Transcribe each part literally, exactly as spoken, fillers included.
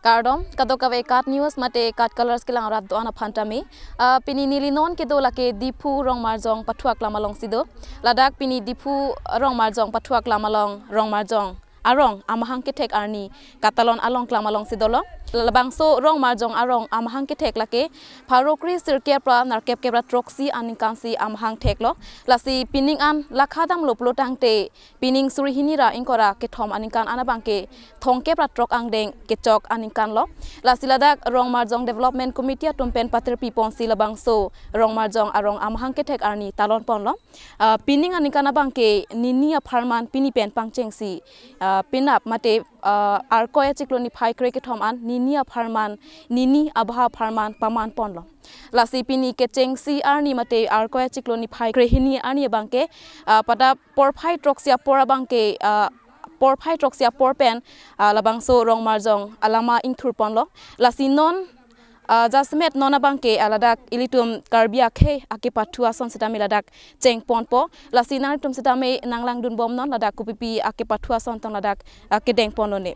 Kardom, kadokave KAT News mate KAT Colors kelang arat do-an aphan tame. Ah, pini neli non kedo lake Diphu Rongmarjong pathu aklam alongsi do. Ladak pini Diphu Rongmarjong pathu aklam along Rongmarjong arong amahang kethek arni katalon along klam alongsi dolo. Labangso Rongmarjong arong amahang kethek lake pharo kre sirkep ra nerkep kep ra throksi aningkansi amahang theklo. Lasi pining an lakha damlo pulo tangte pining suri hini ra ingkoi ra kethom aningkan an abangke thomkep ra throk angdeng kechok aningkan lo. Lasi ladak Rongmarjong Development Committee atum pen patirpi ponsi labangso Rongmarjong arong amahang kethek arni talon ponlo. Ah, pining aningkan abangke nini apharman pini pen pangchengsi, ah, penap mate, ah, Arkoi achiklo niphai kre kethom an nini apharman, nini abha apharman paman ponlo. Lasi pini kechengsi arni mate Arkoi achiklo niphai kre hini arni abangke, ah, pada porphai throksi apor abangke, ah, porphai throksi apor pen, ah, labangso Rongmarjong alama ingthur ponlo. Lasi non, ah, jasemet non abangke, ah, ladak ilitum Karbi akhei akepathu ason sitame ladak cheng ponpo. Lasi nangtum sitame nanglangdun bom non ladak kopipi akepathu ason tong ladak, ah, kedeng ponlone.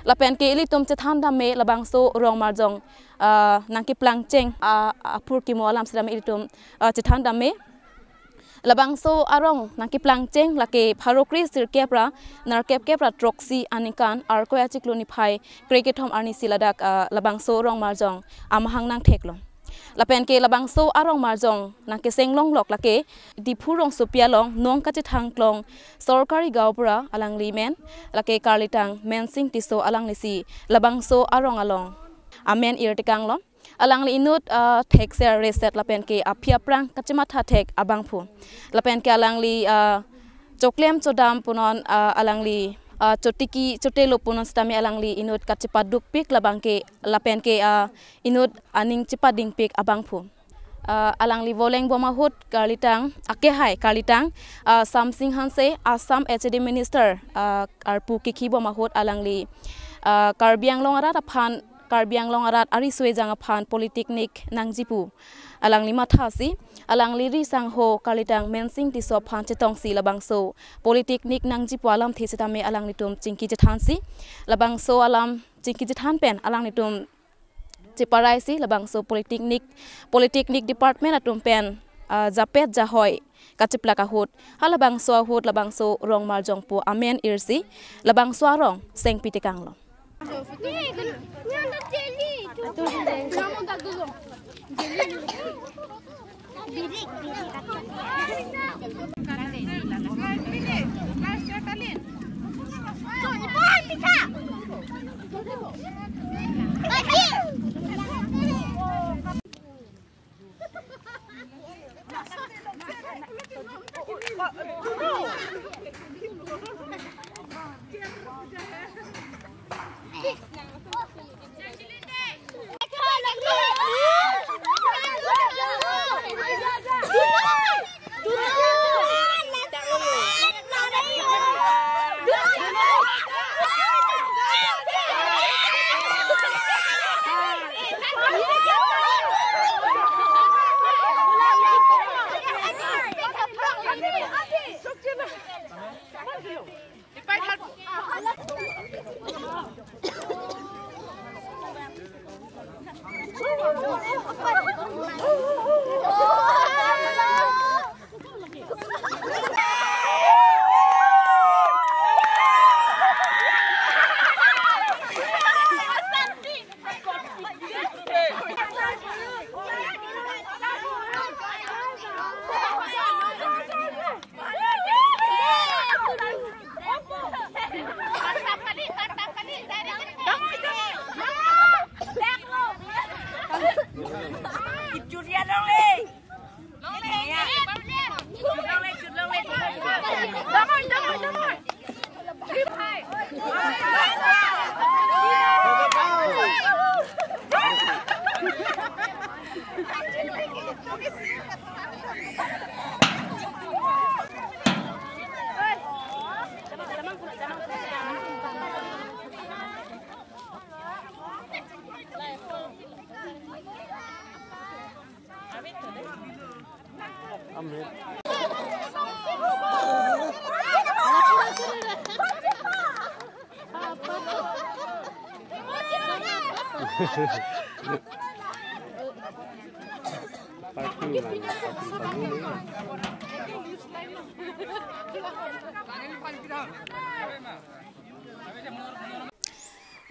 Lapen ke ilitum chethan dam me labangso Rongmarjong, ah, nangkeplangcheng, ah, apor kimo alam sitame ilitum, ah, chethan dam me. Labangso arong nangkeplangcheng lake pharo kre sirkep ra nerkep kep ra throksi aningkan Arkoi achiklo niphai kre kethom arni si ladak, ah, labangso Rongmarjong amahang nangtheklo. Lapen ke labangso arong marjong nangkeseng longlok lake Diphu rongsopi along nong kachethang klong sorkari gaonbura alangli men lake karlitang Mensing Tisso alangli si labangso arong along amen irtekanglo. Alangli inut, ah, thekser reset lapen ke aphi aphrang kachematha thek abangphu. Lapen ke alangli, ah, choklem chodam punon, ah, alangli, ah, chotiki chotelo punon sitame alangli inut kachepadukpik labang ke lapen ke, ah, inut aning chepadingpik abangphu. Ah, alangli voleng bom ahut karlitang, akehai karlitang, ah, Samsing Hanse, Assam H A D Minister, ah, arpu kikhi bom ahut alangli, ah, Karbi Anglong arat aphan Karbi Anglong arat ari suejang aphan polytechnic nangjipu alangli mathasi, alangli ri sangho karlitang Mensing Tisso aphan chetongsi labangso polytechnic nangjipu alamthe sitame alanglitum chingki chethansi, labangso alam chingki chethan pen alanglitum cheparaisi labangso polytechnic, polytechnic department atum pen, ah, japet jahoi kacheplak ahut, halabangso ahut labangso Rongmarjong pu amen irsi labangso arong sengpi tekanglo.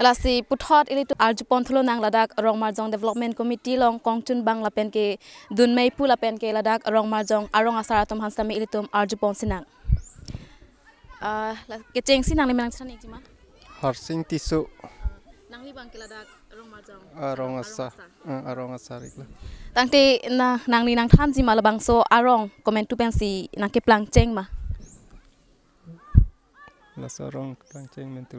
Lasi puthot ilitum arjupon thulonang ladak Rongmarjong Development Committee along kongchunbang lapen ke dunmei pu lapen ke ladak Rongmarjong arong asar atum aphan sitame ilitum arjupon sinang. Ah, la, kechengsi nangli menang chan ikjima? Harsing Tisso. Nangli abang ke ladak Rongmarjong. Arong asar. Arong asar. Ah, arong asar iklo. Tangte na, nangli nangthanjima labangso arong komantu pensi nangkeplang cheng ma? Laso arong keplang cheng mentu.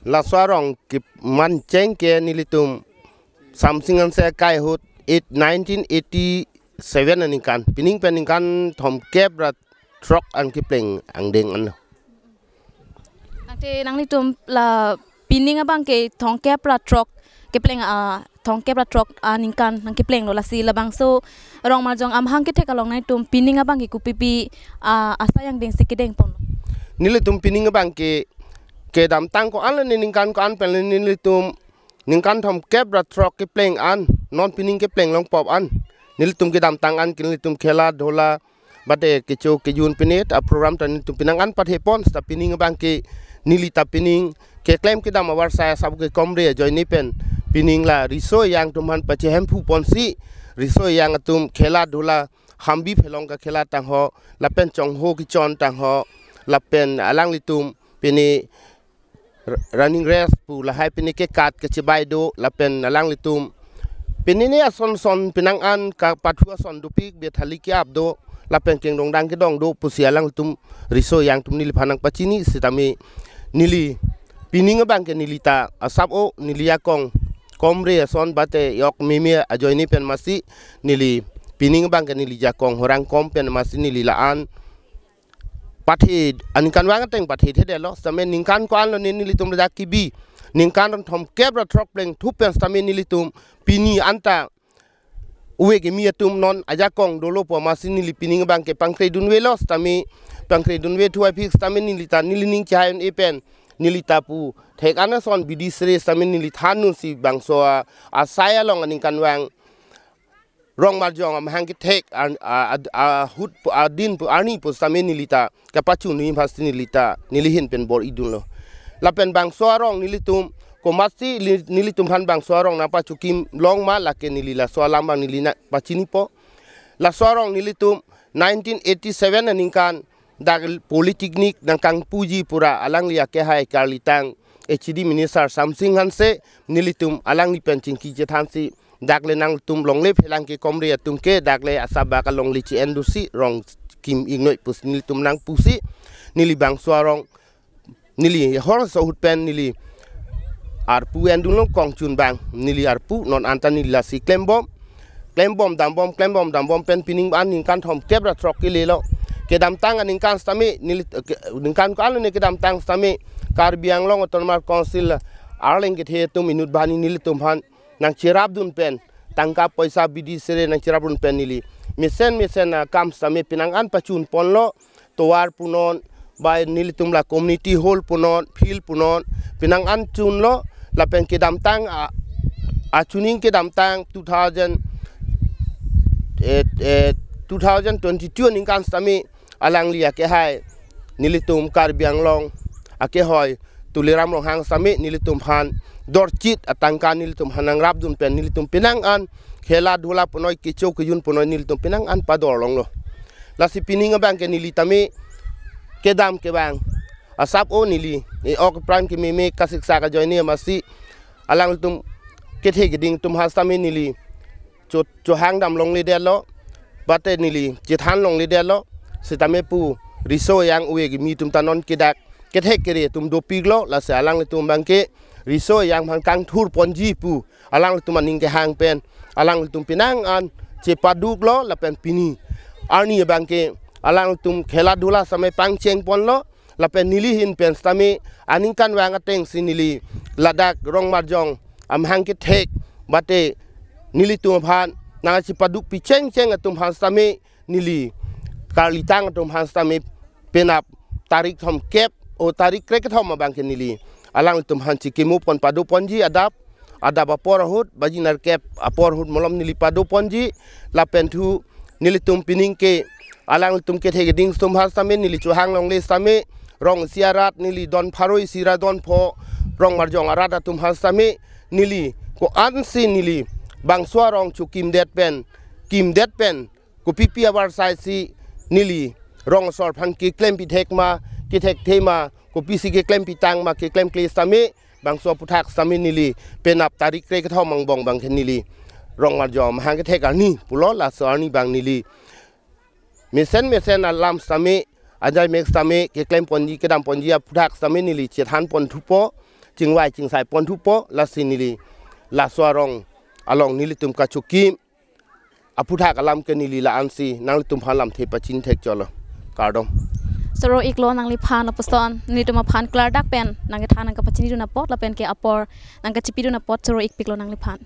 Laso arong keman cheng ke nelitum Samsing Hanse akai ahut eight, nineteen eighty-seven aningkan. Pining pen ningkan thomkep ra throk an kepleng angdeng anlo. Tangte nanglitum la pining abang ke thomkep ra throk kepleng, ah, thomkep ra throk aningkan nangkeplenglo, lasi labangso Rongmarjong amahang kethek along nanglitum pining abang ke kopipi, ah, asai angdengsi kedengponlo? Nelitum pining abang ke kedamtang ko-an le ningkan ko-an pen le nelitum ningkan thomkep ra throk kepleng an, non pining kepleng longpop an. Nelitum kedamtang an ke nelitum khela dhula, bate kecho kejun pine ta program ta nelitum penang an pathepon, seta pining abang ke neli ta pining keklem kedam avarsai asap ke komre ajoine pen pining la riso ejang atum aphan pachehemphu ponsi, riso ejang atum khela dhula, hambi phelong kakhela tangho, lapen chongho kechon tangho, lapen alanglitum pine r-, running race pu lahai pine kekat kechebai do, lapen alanglitum pine ne ason son penang an kapathu ason dopik, bethali ke-ap do, lapen kengdongdang kedong do pusi alanglitum riso ejang atum neliphan nangpachini sitame neli pining abang ke neli ta asap o neli ajakong komre ason bate yok meme ajoine pen masi neli pining abang ke neli ajakong horang kom pen masi neli la-an pathe aningkanvang ateng pathethedetlo, sitame ningkan ko-an lo ne nelitum ladak kebi, ningkan ron thomkep ra throk plengthu pen sitame nelitum pini anta ove kimi atum non ajakong dolo pu masi neli pining abang ke pangkre dunvelo, sitame pangkre dunve thu aphi sitame neli ta neli ning chai un-e pen neli ta pu thek an ason bidi sere sitame neli than unsi bangso a-, asai along aningkanvang Rongmarjong amahang kethek an-, a-, a-, ahut pu adin pu arni pu sitame neli ta kapachunji aphansi neli ta neli ahin pen bor-idunlo. Lapen bangso arong nelitum komatsi li-, nelitum aphan bangso arong nangpachokim long ma lake neli laso alam abang neli nangpachinipo. Laso arong nelitum nineteen eighty-seven aningkan dak Polytechnic nangkangpuji pura alangli akehai karlitang H D minister Samsing Hanse nelitum alangli pen chingki chethansi dak le nangtum longle phelang ke komre atum ke dak le asap bak alongle che-en dosi rong kim ingnoi pusi nelitum nangpusi neli bangso arong neli hor so ahut pen neli arpu endunlo kongchunbang neli arpu non anta neli lasi klembom klembom dambom klembom dambom pen pining an ningkan thomkep ra throk kelelo. Kedamtang aningkan sitame neli ke-, ningkan ko-an lo ne kedamtang sitame Karbi Anglong Autonomous Council arleng kethe atum inut banghini nelitum aphan nangcherapdun pen tangka poisa bidi sere nangcherapdun pen neli mesen mesen akam sitame penang an pachunponlo, tovar punon, bai nelitum la community hall punon, field punon, penang an chunlo, lapen kedamtang a-, achuning kedamtang two thousand, eh, eh, two thousand twenty-two aningkan sitame alangli akehai nelitum Karbi Anglong akehoi Tuliram Ronghang sitame nelitum aphan dorchit atangka nelitum aphan nangrapdun pen nelitum penang an khela dhula punoi kecho kejun punoi nelitum penang an pador longlo. Lasi pining abang ke neli tame kedam kevang asap o neli e-ok pran kememe kasiksak ajoine masi alangtum kethe keding atum aphan sitame neli cho-, chohang dam longledetlo, bate neli chethan longledetlo, sitame pu riso ejang ove kimi atum ta non kedak kethek kere atum dopiklo, lasi alanglitum abang ke riso ejang aphan kangthur ponji pu alanglitum aning kehang pen alanglitum penang an chepaduklo, lapen pini arni abang ke alanglitum khela dhula sitame pangcheng ponlo, lapen neli ahin pen sitame aningkanvang atengsi neli ladak Rongmarjong amahang kethek bate nelitum aphan nangkachepaduk pichengcheng atum aphan sitame, neli karlitang atum aphan sitame penap tarik thomkep o tarik krekethom abang ke neli alangtum aphan chikimo pon pado ponji adap, adap apor ahut, baji nerkep apor ahut malom neli pado ponji, lapen thu nelitum pining ke alangtum kethe keding atum aphan sitame neli chohang longle sitame, rong isi arat neli don pharo isi ra don pho, Rongmarjong arat atum aphan sitame neli ko-ansi neli bangso arong chokimdet pen, kimdet pen, kopipi abar saisi neli rong asor aphan keklem pithek ma, kethek the ma, kopisi keklem pitang ma, keklem kle sitame, bangso aphuthak sitame neli penap tarik krekethom angbong abang ke neli Rongmarjong amahang kethek arni pulo, laso arni abang neli mesen mesen alam sitame, ajai mek sitame keklem ponji, kedam ponji aphuthak sitame neli chethan pon thupo, chingvai chingsai pon thupo, lasi neli laso arong along nelitum kachokim aphuthak alam ke neli la-ansi nanglitum aphan lamthe pachin thek cholo. Kardom. Choro-iklo nangliphan lapuson, nelitum aphan klardak pen nangkethan nangkapachinidun apot, lapen ke apor nangkachipidun apot choro-ikpiklo nangliphan.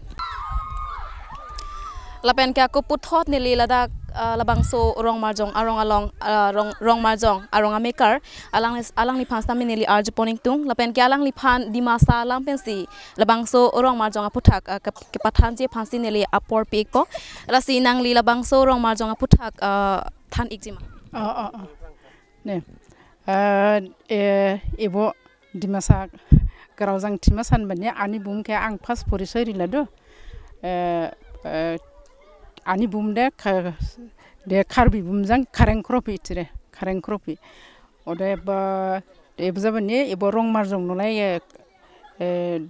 Lapen ke ako puthot neli ladak, ah, labangso Rongmarjong arong along, ah, rong, Rongmarjong arong amekar, alang, alangliphan sitame neli arjupon ingtung, lapen ke alangliphan Dimasa alam pensi labangso Rongmarjong aphuthak, ah, kep-, kepathanji aphansi neli apor pi-ikpo. Lasi nangli labangso Rongmarjong aphuthak, ah, than-ikji ma? Oh, oh, oh. Ne. Ah, eh, ibo Dimasa Karajang Thima San bani ani bum ke ang pas porisoi rila do. Eh, eh, ani bum de ka, de Karbi bum jang Kareng Kropi tire, Kareng Kropi. Ode ba, de ibo jabani ibo Rongmarjong nolai, eh, eh,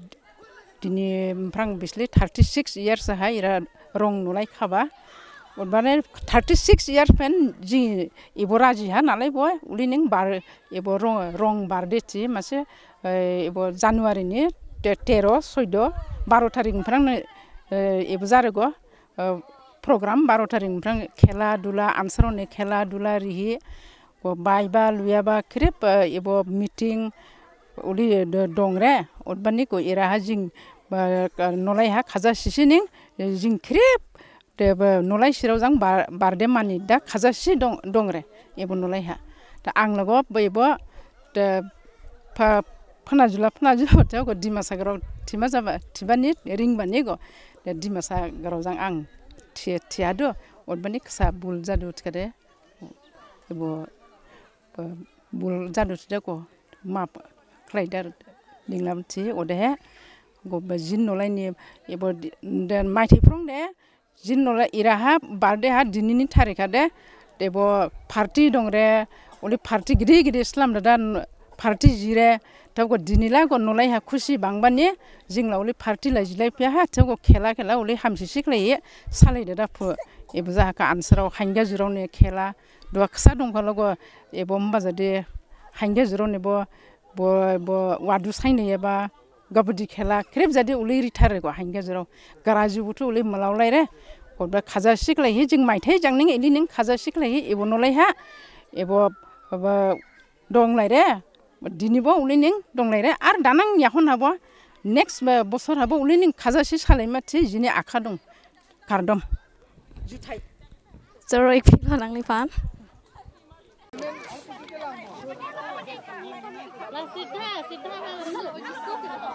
dini phrang bisli thirty six years hai ira rong nolai khaba. Odbane thirty six years pen ji ibo raji ha nalai bo, uli ning bar, ibo rong, rong barde ti mase, eh, ibo January ni te-, tero, soido, baro tarik phrang ne, eh, ibo jarego, eh, program baro tarik phrang khela dula, answer ne khela dula rihi, ko bai ba luya ba krip, eh, ibo meeting uli do-, dongre, odbani ko ira ha jing ba, ka, nolai ha khaja sisi ning, eh, jing krip te ba nolai sirau jang bar, barde mani dak khaja si dong, dongre, ibo nolai ha. Ta ang lago ba ibo te pha, phana jula, phana jula te ko Dimasa Karajang Thima San ba, thibani, ringbani ko, te Dimasa Karajang ang thi, thi ado, odbani kasa bul jadu kade. Ibo, eh, bul jadu sida ko map khlai dar dinglam thi odehe. Ko ba jin nolai ni ibo di-, den maithai phrong de, jin nolai ira ha barde ha dini ni tharik ha de, de bo party dongre, uli party gidi gidi slam dada n-, party jire, ta ko dini la ko nolai ha khusi bang bani, jing la uli party la jilai pia ha, ta ko khela khela uli hamsi sik lai ye, salai dada phu, ibo ja ha ka answer o hangga jurong ne khela, dua kesa dong kalo ko, ibo mba jadi hangga jurong ne bo, bo, bo wadu sai ne ye ba, gabudi khela, krip jadi uli rithar ko hangga jurong. Garaju butu uli malau lai re, ko ba khaja sik lai hi jing maithai jang ning ili ning khaja sik lai hi, ibo nolai ha, ibo, ba, dong lai re, dini bo uli ning dong lai re, ar danang yahon ha bo, next, eh, bosor ha bo uli ning khaja si salai ma thi jini akha dong. Kardom. Juthai. Choro-ikpiklo nangliphan. Lang sidha, sidha. Sidha, sidha.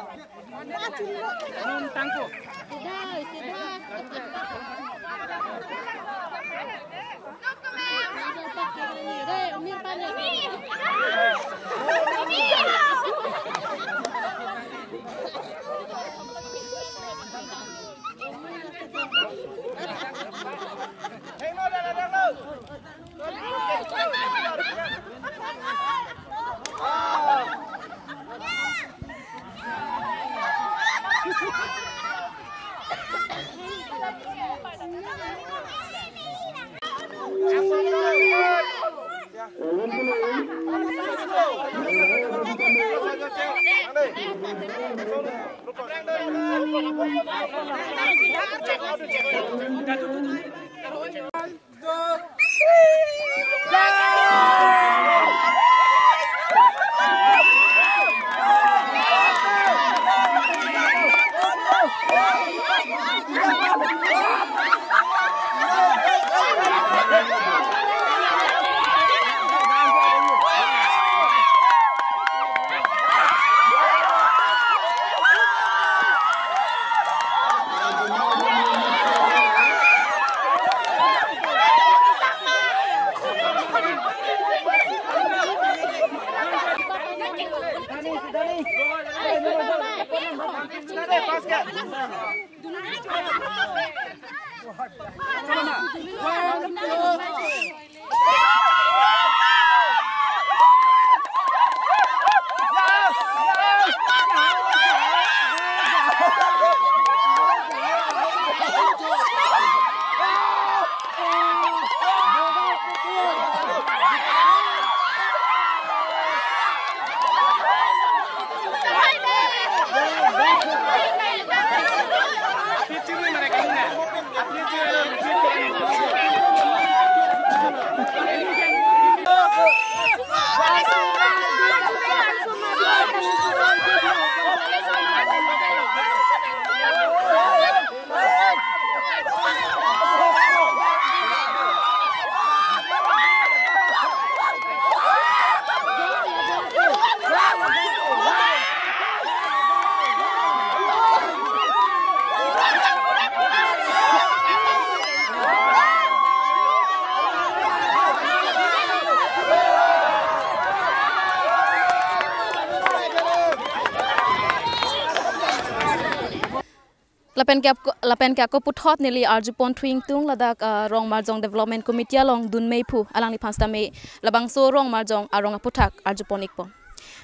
Lapen ke ako, lapen ke ako puthot neli arjupon thu ingtung ladak, ah, Rongmarjong Development Committee along dunmeiphu alangliphan sitame labangso Rongmarjong arong aputhak arjupon ikpo.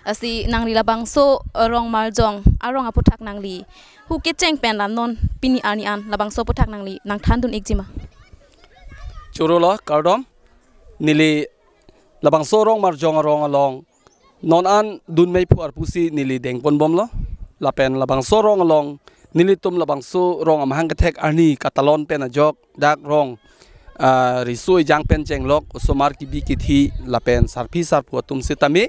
Lasi nangli labangso, ah, Rongmarjong arong aputhak nangli hu kecheng pen la non pini arni an labangso aputhak nangli nangthandun ikjima? Choro lo, kardom. Neli labangso Rongmarjong arong along non an dunmeiphu arpu si neli dengpon bomlo. Lapen labangso arong along nelitum labangso arong amahang kethek arni katalon pen ajok dak rong, ah, riso ejang pen chenglok, osomar kebi kethe lapen sarpi sarpo atum sitame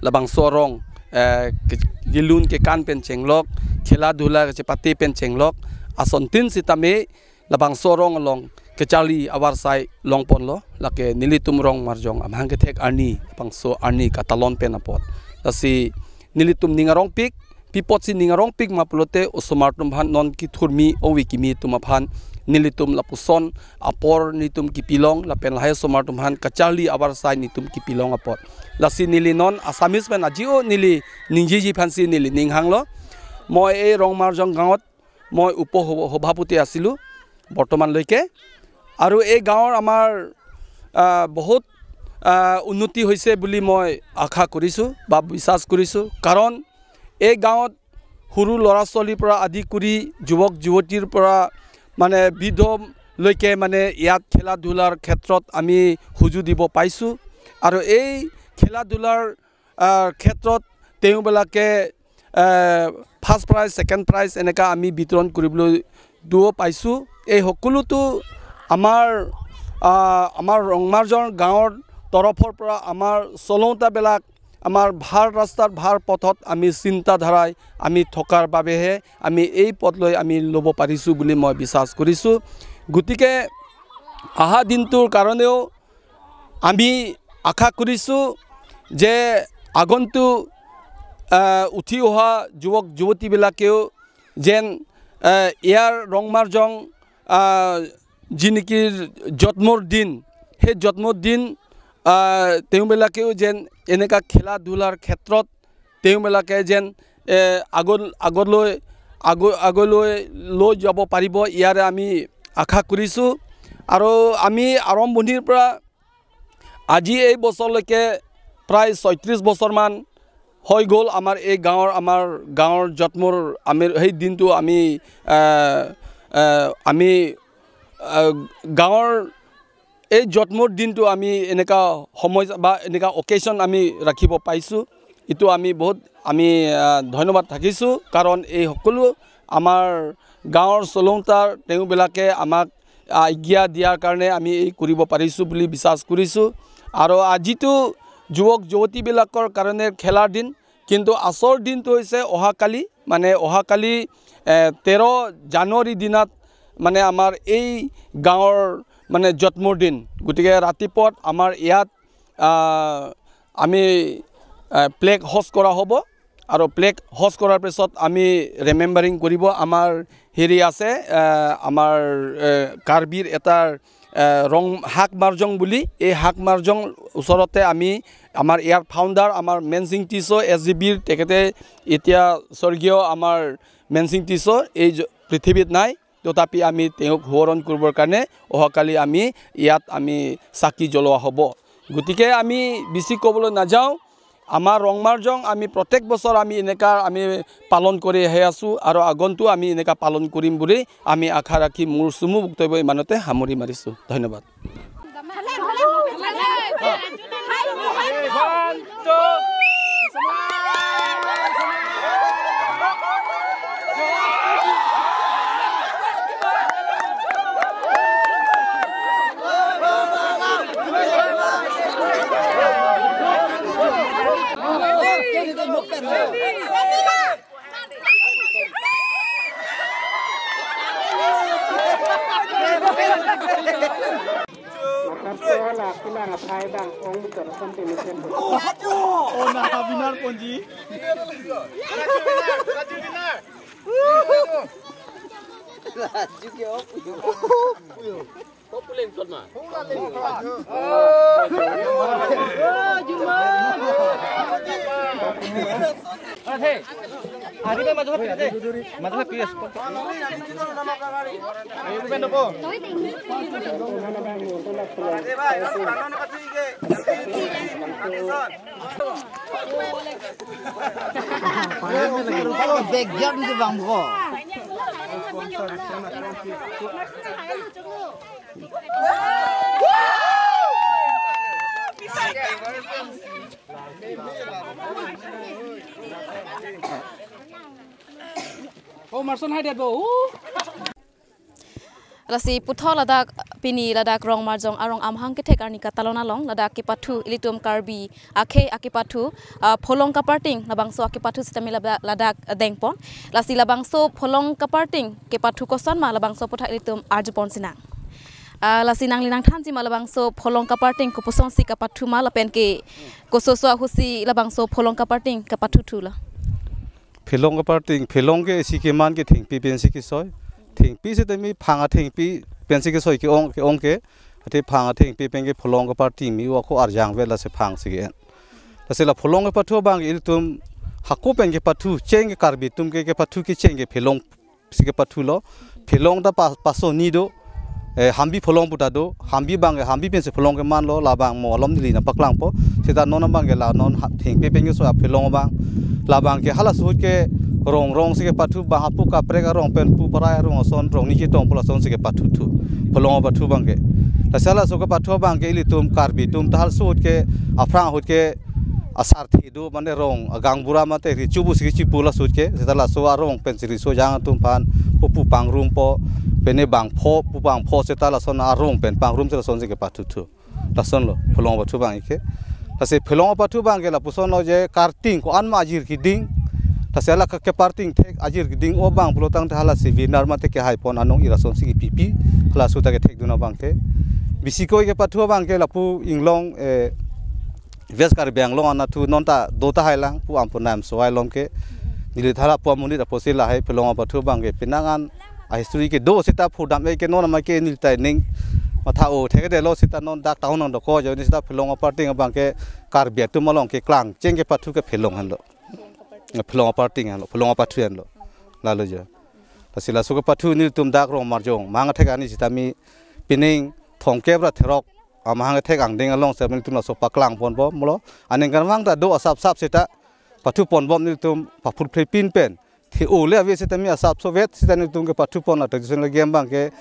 labangso arong, eh, ke-, kelun kekan pen chenglok, khela dhula kachepate pen chenglok, asontin sitame labangso arong along kacharli avarsai longponlo, lake nelitum Rongmarjong amahang kethek arni, labangso arni katalon pen apot. Lasi nelitum ning arongpik, pi apotsi ning arongpik ma pulote osomar atum aphan non kethurmi ove kimi atum aphan nelitum lapuson apor nelitum kepilong lapen lahai osomar atum aphan kacharli avarsai nelitum kepilong apot. Lasi neli non Assamese pen aji o neli ningjiji aphansi neli ning hanglo. মই এই ৰংমাৰজং গাঁৱত মই উপ সভ-, সভাপতি আছিলোঁ বৰ্তমানলৈকে। আৰু এই গাঁৱৰ আমাৰ, আহ, বহুত, আহ, উন্নতি হৈছে বুলি মই আশা কৰিছোঁ বা বিশ্বাস কৰিছোঁ। কাৰণ এই গাঁৱত সৰু ল'ৰা ছোৱালীৰ পৰা আদি কৰি যুৱক যুৱতীৰ পৰা মানে বৃদ্ধলৈকে মানে ইয়াত খেলা ধূলাৰ ক্ষেত্ৰত আমি সুযোগ দিব পাইছোঁ। আৰু এই খেলা ধূলাৰ, আহ, ক্ষেত্ৰত তেওঁবিলাকে, আহ, ফাৰ্ষ্ট প্ৰাইজ, ছেকেণ্ড প্ৰাইজ এনেকা আমি বিতৰণ কৰিবলৈ দিব পাইছোঁ। এই সকলোতো আমাৰ, আহ, আমাৰ ৰংমাৰজং গাঁৱৰ তৰফৰ পৰা আমাৰ চলওঁতাবিলাক আমাৰ ভাল ৰাস্তাত, ভাল পথত আমি চিন্তাধাৰাই আমি থকাৰ বাবেহে আমি এই পথ লৈ আমি ল'ব পাৰিছোঁ বুলি মই বিশ্বাস কৰিছোঁ। গতিকে অহা দিনটোৰ কাৰণেও আমি আশা কৰিছোঁ যে আগন্তুক, আহ, উঠি অহা যুৱক যুৱতীবিলাকেও যেন, আহ, ইয়াৰ ৰংমাৰজং, আহ, যি নেকি জন্মৰ দিন, সেই জন্মৰ দিন, আহ, তেওঁবিলাকেও যেন এনেকা খেলা ধূলাৰ ক্ষেত্ৰত তেওঁবিলাকে যেন, এ, আগত-, আগলৈ, আগ-, আগলৈ লৈ যাব পাৰিব, ইয়াৰে আমি আশা কৰিছোঁ। আৰু আমি আৰম্ভণিৰ পৰা আজি এই বছৰলৈকে প্ৰায় ছয়ত্ৰিশ বছৰমান হৈ গ'ল আমাৰ এই গাঁৱৰ, আমাৰ গাঁৱৰ জন্মৰ আমি সেই দিনটো আমি, আহ, আহ, আমি, আহ, গাঁৱৰ এই জন্মৰ দিনটো আমি এনেকা সময় বা এনেকা অকেজন আমি ৰাখিব পাইছোঁ। এইটো আমি বহুত আমি, আহ, ধন্যবাদ থাকিছোঁ, কাৰণ এই সকলো আমাৰ গাঁৱৰ চলওঁতাৰ তেওঁবিলাকে আমাক, আহ, আজ্ঞা দিয়াৰ কাৰণে আমি এই কৰিব পাৰিছোঁ বুলি বিশ্বাস কৰিছোঁ। আৰু আজিতো যুৱক যুৱতীবিলাকৰ কাৰণে খেলাৰ দিন, কিন্তু আচল দিনটো হৈছে অহাকালি, মানে অহাকালি, এ, তেৰ জানুৱাৰী দিনাত মানে আমাৰ এই গাঁৱৰ মানে জন্মৰ দিন। গতিকে ৰাতিপুৱাত আমাৰ ইয়াত, আহ, আমি, আহ, ফ্লেগ হোষ্ট কৰা হ'ব। আৰু ফ্লেগ হোষ্ট কৰাৰ পিছত আমি ৰিমেম্বাৰিং কৰিব। আমাৰ হেৰি আছে, আহ, আমাৰ, আহ, কাৰ্বিৰ এটাৰ, এ, ৰং হাক মাৰ্জং বুলি, এই হাক মাৰ্জং ওচৰতে আমি আমাৰ ইয়াৰ ফাউণ্ডাৰ আমাৰ মেনচিং টিছ এছ জি বিৰ, তেখেতে এতিয়া স্বৰ্গীয় আমাৰ মেনচিং টিছ এই জ-, পৃথিৱীত নাই। তথাপি আমি তেওঁক সোঁৱৰণ কৰিবৰ কাৰণে অহাকালি আমি ইয়াত আমি চাকি জ্বলোৱা হ'ব। গতিকে আমি বেছি ক'বলৈ নাযাওঁ। আমাৰ ৰং মাৰ্জং আমি প্ৰত্যেক বছৰ আমি এনেকা আমি পালন কৰি আহি আছোঁ আৰু আগন্তুক আমি এনেকা পালন কৰিম বুলি আমি আশা ৰাখি মোৰ চমু বক্তব্য ইমানতে সামৰি মাৰিছোঁ। ধন্যবাদ। Makan sekolah, pulang apa bang? Ong bukan sampai mesin. Oh, nah, binar ponji. Laju ke op. Kau pulang kot ma. Adi pe maju happy deh. Maju happy yes. Ayo bukan doko. Background si bang ko. Oh, Marson hai dia bo. Lasi puthot ladak pini ladak rong marjong arong amahang kethek arni katalon along ladak kepathu ilitum Karbi akhei akepathu, ah, pholong kaparting labangso akepathu sitame laba-, ladak dengpon. Lasi labangso pholong kaparting kepathu koson ma labangso puthot ilitum arjupon sinang. Ah, lasi nangli nangthanji ma labangso pholong kaparting kopuson si kepathu ma lapen ke kososo ahut si labangso pholong kaparting kepathu thulo. Pholong kaparting, pholong ke isi keman ke thengpi pensi kesoi. Thengpi sitame phang athengpi pensi kesoi ke-ong, ke-ong ke. Athe phang athengpi pen ke pholong kaparting me-o ako arjang vet lasi phang si ke-en. Lasi la pholong kepathu abang ilitum hako pen kepathu cheng ke Karbi atum ke kepathu kecheng ke pholong si kepathulo. Pholong ta pa-, paso ni do. Eh, hambi pholong puta do. Hambi abang ke, hambi pensi pholong kemanlo, labang mo alom neli nangpaklangpo. Seta non abang ke la non ha-, thengpi pen kesoi apholong abang. Labang ke halaso ahut ke rong rong si kepathu, bang hapu kaprek arong pen pu parai arong ason rong ni chetong pu lason si kepathu thu. Pholong apathu abang ke. Lasi halaso kepathu abang ke ilitum Karbi atum ta halaso ahut ke aphrang ahut ke asarthe do mane rong agang bura mate riso pu si kechipu laso ahut ke, seta laso arong pensi riso jang atum aphan pu pu pangrumpo, pine bangpho, pu bangpho seta lason arong pen pangrum seta lason si kepathu thu. Lasonlo pholong apathu abang ke. Lasi pholong apathu abang ke lapuson lo je karting ko-an ma ajir keding. Lasi hala ke, keparting thek ajir keding o abang pulotangte halasi winner mate kehaipon anong ira son si kepipi. Halaso ta kethekdun abang ke. Bisi koi kepathu abang ke lapu inglong, eh, West Karbi Anglong anatthu non ta do tahai lang pu ampo nam so-ai lom ke. Neli thala pu amonit apotsi lahai pholong apathu abang ke penang an a history kedo seta phu dam-e ke non ama ke neli ta ning matha-o thekdetlo seta non dak tahun nangdoko ajoine seta pholong aparting abang ke Karbi atum along keklang cheng kepathu ke pholong henlo. Pholong aparting henlo, pholong apathu henlo. Lalo jo. Lasi laso kepathu nelitum dak rong marjong amahang thek arni sitame pining thomkep ra therok amahang thek angdeng along sitame nelitum laso paklangponbomlo. Aningkanvang ta do asapsap seta pathuponbom nelitum paphurphrepin pen. The-o le ave sitame asapso vet seta nelitum kepathupon la traditional game abang ke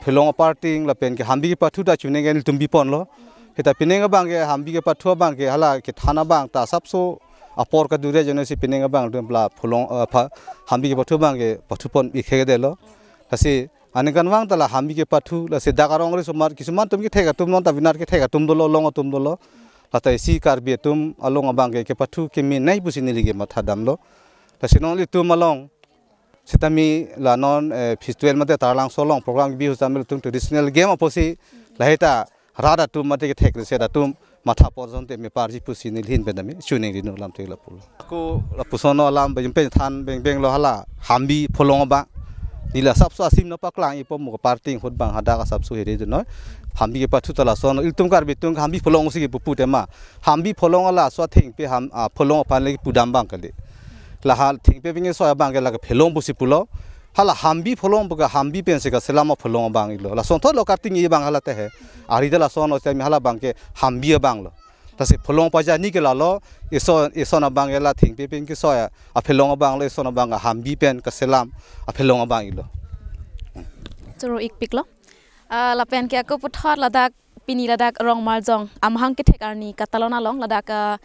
pholong aparting lapen ke hambi kepathu ta chuning ke nelitum biponlo. Seta pining abang ke hambi kepathu abang ke hala kethan abang ta asapso apor kadure ajoine si pining abang nelitum la pholong, eh, pha-, hambi kepathu abang ke pathupon bikhedetlo. Lasi aningkanvang ta la hambi kepathu, lasi dak arong ri somar, kisuman atum kethek atum non ta winner kethek atum dolo, long atum dolo. Lata isi Karbi atum along abang ke kepathu kemenei pusi neli ke matha damlo. Lasi non ilitum along sitame la non, eh, festival mate Taralangso along program kebi ahut sitame ilitum traditional game apotsi lahai ta rat atum mate kethek riso atum matha porjon te meparji pusi neli ahin pen tame chuning rinu alam te lapulo. Ako lapuson alam beng pen than beng beng lo hala hambi pholong abang. Neli asapso asim nangpaklang-ipo mo, parting ahut abang hadak asapso hiri dunoi. Hambi kepathu ta lason, ilitum Karbi atum hambi pholong si kepu pu tema. Hambi pholong ala so thengpi ham, ah, pholong aphan le pudam abang kali. La ha thengpi pen kesoi abang ke la kepholong pusi pulo. Hala hambi pholong pu ke hambi pensi kaselam apholong abang ilo. Lasonthotlo karting-i abang hala te he. Ari ta lason o sami hala abang ke hambi abang lo. Lasi pholong pajani ke lalo, ison, ison abang ke la thengpi pen kesoi apholong abang lo, ison abang hambi pen kaselam apholong abang ilo. Choro-ikpiklo. Ah, lapen ke ako puthot ladak pini ladak Rongmarjong amahang kethek arni katalon along ladak, ah,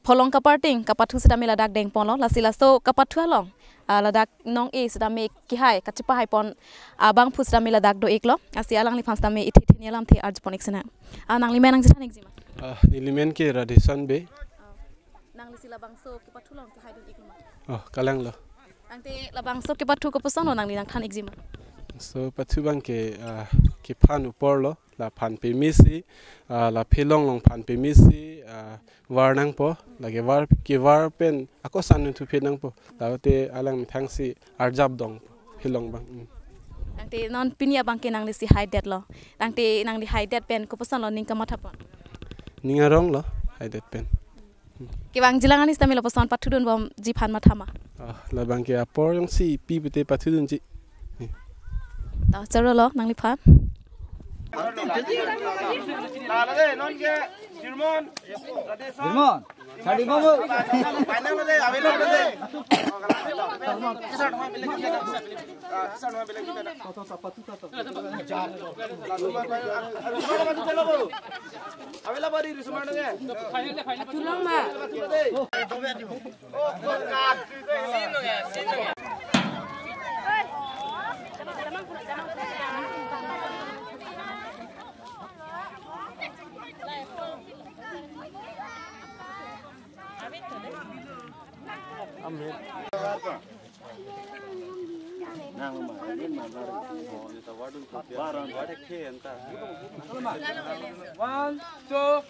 pholong kaparting kapathu sitame ladak dengponlo, lasi laso kapathu along, ah, ladak nong-e sitame kehai kachepahaipon abangphu sitame ladak do-iklo, lasi alangliphan sitame ithi thini alamthe arjupon-ik sinang. Ah, nangli men nangchethan-ikji ma? Ah, neli men ke Radheson Bey. Ah, nangli si labangso kepathu along kehaidun-iklo ma? Oh, kalanglo. Tangte labangso kepathu kopuson lo nangli nangthan-ikji ma? So pathu abang ke, ah, kephan apor lo, la phan pemesi, ah, la pholong along phan pemesi, ah, var nangpo, la kevar, kevar pen ako san nung thuphe nangpo. Laute alang methang si arjap dong pholong abang. Hmm. Tangte non pini abang ke nangli si haidetlo. Tangte nangli haidet pen kopuson lo ning kamathapon? Ning arong lo, haidet pen. Kevangjilang arni sitame lapuson pathudunbomji aphan matha ma? Ah, labang ke apor jongsi pi pute pathudunji. Ta choro lo nangliphan. Jirmon, Sadi Bongo. One, two.